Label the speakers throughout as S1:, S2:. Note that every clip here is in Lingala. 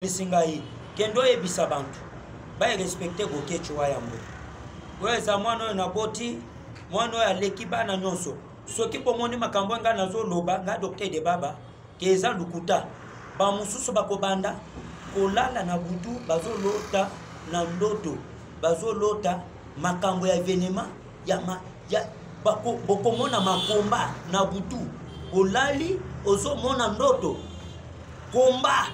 S1: Ayebisi ngai, Kende oyebisa bantu ba respecter Boketshu wa Yambo. Oyo eza mwana oyo naboti, mwana oyo aleki bana nyonso. Soki bomoni makambo ngai nazoloba, ngai Docteur de Baba, ke eza lokuta. Ba mosusu bakobanda kolala na butu, bazolota na ndoto, bazolota makambo ya evenema ya, ma, ya bako, bokomona makomba na butu. Olali ozomona ndoto komba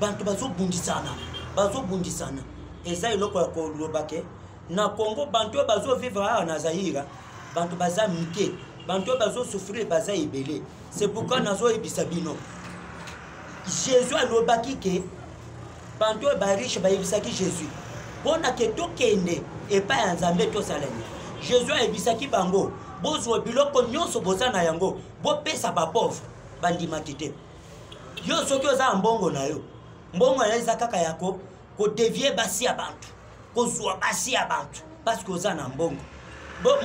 S1: bato bazobundisana, bazobundisana. Eza eloko ya koloba ke na Congo banto oyo bazovivre awa na Zaïre, banto baza mike, banto oyo bazosouffrir baza ebele. C'est pourquoi nazoyebisa bino, Jésus alobaki ke banto oyo bariche bayebisaki Jésus mpo na ke tokende epai ya Nzambe tosala nini. Jésus ayebisaki bango, bozwa biloko nyonso boza na yango, bopesa bapauvre. Bandimaki te. Yo soki oza na mbongo na yo, mbongo na yo eza kaka ya kodevie basi ya bantu, kozwa basi ya bantu parce que oza na mbongo.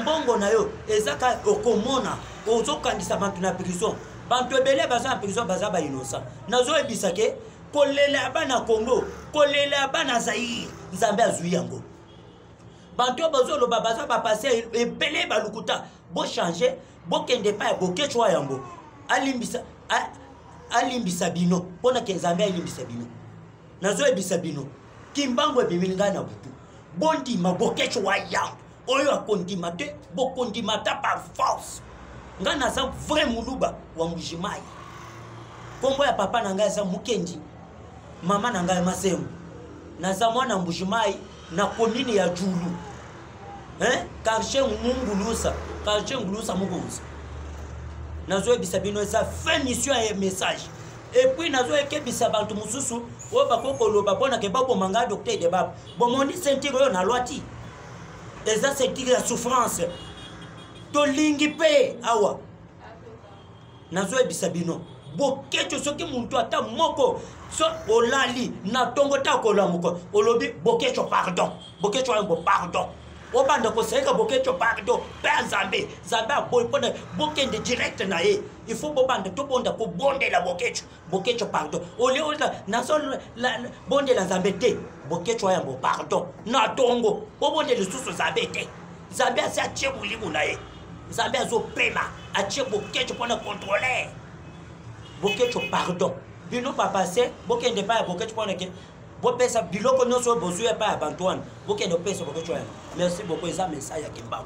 S1: Mbongo na yo eza kaka okomona ozokangisa bantu na prison. Bantu ebele baza na prison, baza ba innocent. Nazoyebisa ke kolela ya bana Congo, kolela ya bana Zaïre, Nzambe azwi yango. Bantu oyo bazoloba baza bapase ebele balukuta. Bochange, bokende epai ya Boketshu wa Yambo, alimbisa, alimbisa bino mpo na ke Nzambe alimbisa bino. Nazoyebisa bino, Kimbangu ebimeli ngai na butu. Bondima Boketshu wa Yambo, oyo akondima te, bokondima ata par force. Ngai naza vrai muluba wa Mbujimayi. Kombo ya papa na ngai eza Mukendi, mama na ngai Masengo. Naza mwana Mbujimayi na commune ya Julu, hein? Quartier Mungulusa, quartier Ngulusa Mukunza. Nazoyebisa bino eza fin mission ya message. Et puis nazoyekebisa bantu mosusu oyo bakoki koloba mpo na ke baboma ngai Docteur de Baba. Bomoni ceinture oyo nalwati eza ceinture ya souffrance. Tolingi mpe awa nazoyebisa bino, Boketshu soki muntu ata moko so olali na tongo ta kolamuka olobi Boketshu pardon, Boketshu ayombo pardon, obanda kosenga Boketshu pardon mpe ya Nzambe, Nzambe aboyi mpona bokende direct na ye. Il faut bobanda tobonda kobondela Boketshu, Boketshu pardon. Olie nazo bondela Nzambe te, Boketshu ayambo pardon na tongo, bobondela lisusu Nzambe te. Nzambe asi atie molimo na ye, Nzambe azopema, atie Boketshu mpona contrôler. Boketshu pardon, bino bapase bokende epai ya Boketshu mpona ke bopesa biloko nyonso oyo bozwi epai ya bantu wana, bokende kopesa Boketshu wana. Merci beaucoup, eza message ya Kimbangu.